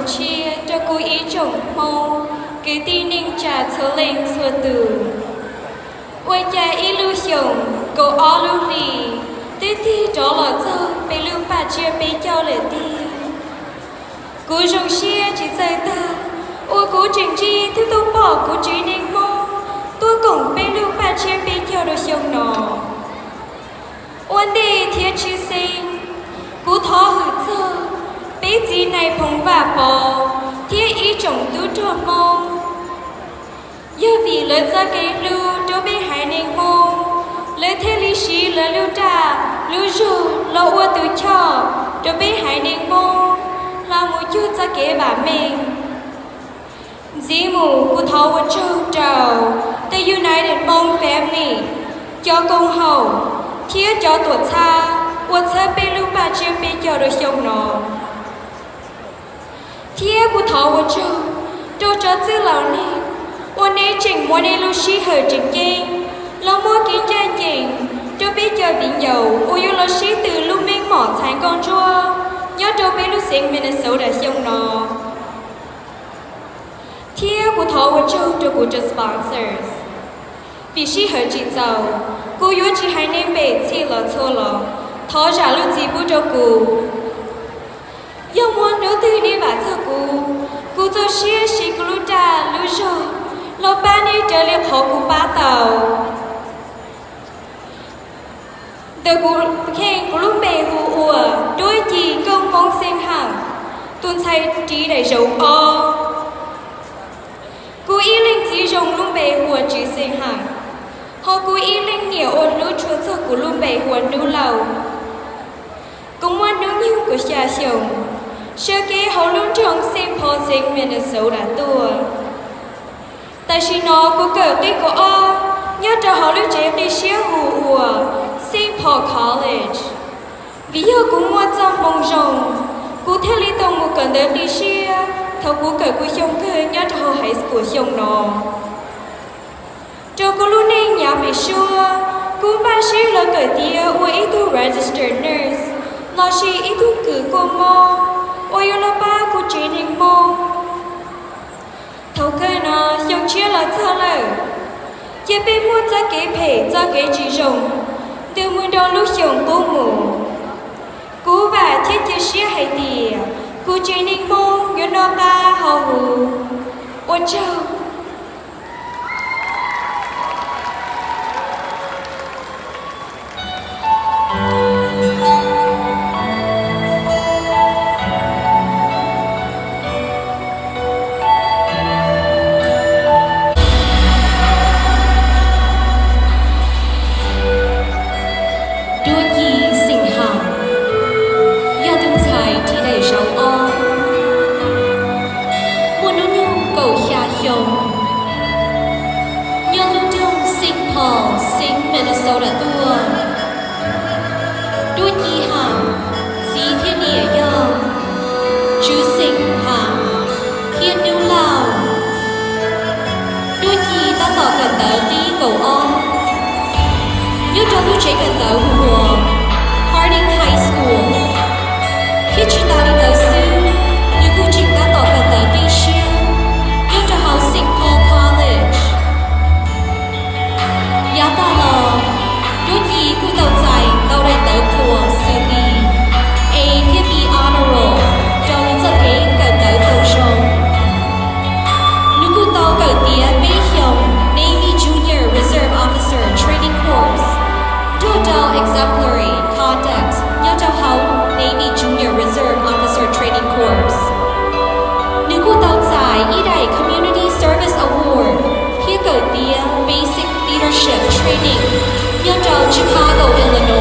Ntsia rau kuv ib tsoom Hmoob kwv tij neej tsa txhua leej txhua tus, ua cas ib lub xyoos kaum ob lub hlis twb tig rov los txog peb lub paj tsiab peb caug lawm tiag. Kuv zoo siab tsis txawj tag uas kuv tseem ntsib thiab tuaj pom kuv tsev neeg Hmoob tuaj koom peb lub paj tsiab peb caug rau xyoo no. Ua ntej thiab tshwj xeeb, kuv thov hwm txog peb txiv nais phoo Vaj Pov thiab ib tsoom tub rog Hmoob. Yog vim lawv txoj kev hlub rau peb haiv neeg Hmoob, lawv thiaj li siv lawv lub dag lub zog los ua tus choj rau peb haiv neeg Hmoob hla mus cuag txoj kev vam meej. Ntxiv mus kuv thov ua tsaug rau The United Hmong Family, cov koom haum thiab cov tuam txhab uas txhawb peb lub paj tsiab peb caug rau xyoo no. Thiab kuv thov ua tsaug rau cov txwj laus neeg uas nej tseem muab nej lub sij hawm tseem ceeb los muab kev ncaj ncees rau peb cov viv ncaus uas yuav los sib tw lub meej mom txhais nkauj ntsuab nyob rau peb lub xeev Minnesota xyoo no. Thiab kuv thov ua tsaug rau kuv cov sponsors. Vim sij hawm tsis txaus, kuv yuav tsis hais nej npe txhij los txhua los, thov zam lub txim pub rau kuv. Yog muaj hnub twg nej vam txog kuv, kuv txaus siab siv kuv lub dag lub zog los pab nej raws li qhov kuv pab tau. Ntawm kuv kheej kuv lub npe hu ua Duab Ci Nkauj Hmoob Xeeb Haam, tus ntxhais ris daim zoov ob. Kuv ib leej txiv zoo lub npe hu ua Tswv Xeeb Haam, ho kuv ib leej niam uas hlub tshua txog kuv lub npe hu ua Hnub Lauj. Kuv muaj hnub nyoog kaum xya xyoo, sawv kev hauv lub nroog Saint Paul xeev Minnesota tuaj. Tam sim no kuv kawm qib kaum ob nyob rau hauv lub tsev qib siab hu ua Saint Paul College. Vim yog kuv muaj txoj hmoo zoo, kuv thiaj li tau mus kawm ntawv qib siab thaum kuv kawm kuv xyoo kawg nyob rau hauv high school xyoo no. Rau kuv lub neej yav pem suab, kuv npaj siab los kawm tiav ua ib tug registered nurse lossis ib tug kws kuaj mob uas yuav los pab kuv tsev neeg Hmoob. Thaum kawg no xyoo tshiab los txog lawm, cia peb muab txoj kev phem txoj kev tsis zoo ntws mus rau lub xyoos qub mus. Kuv vam thiab cia siab hais tias kuv tsev neeg Hmoob yuav noj qab haus huv. Ua tsaug. Duab Ci Xeeb Haam yog tus ntxhais ris daim zoov ob, muaj hnub nyoog kaum xya xyoo, nyob lub nroog Saint Paul xeev Minnesota tuaj. Duab Ci Haam txiv thiab niam yog Tswv Xeeb Haam thiab Hnub Lauj. Duab Ci tab tom kawm ntawv qib kaum ob nyob rau lub tsev kawm ntawv hu ua Harding High School, thiab tsis tas li ntawd xwb, nws kuj tseem tab tom kawm ntawv qib siab nyob rau hauv Saint Paul College. Yav tag los, Duab Ci kuj tau txais tau daim ntawv qhuas xws li A thiab B honor roll rau nws txoj kev kawm ntawv tau zoo. Nws kuj tau kawm tiav peb xyoos Navy Junior Reserve Officer Training Course nrog rau Exemplary Conduct nyob rau hauv Navy Junior Reserve Officer Training Course. Nws kuj tau txais ib daim Community Service Award thiab kawm tiav Basic Leadership Training nyob rau Chicago, Illinois.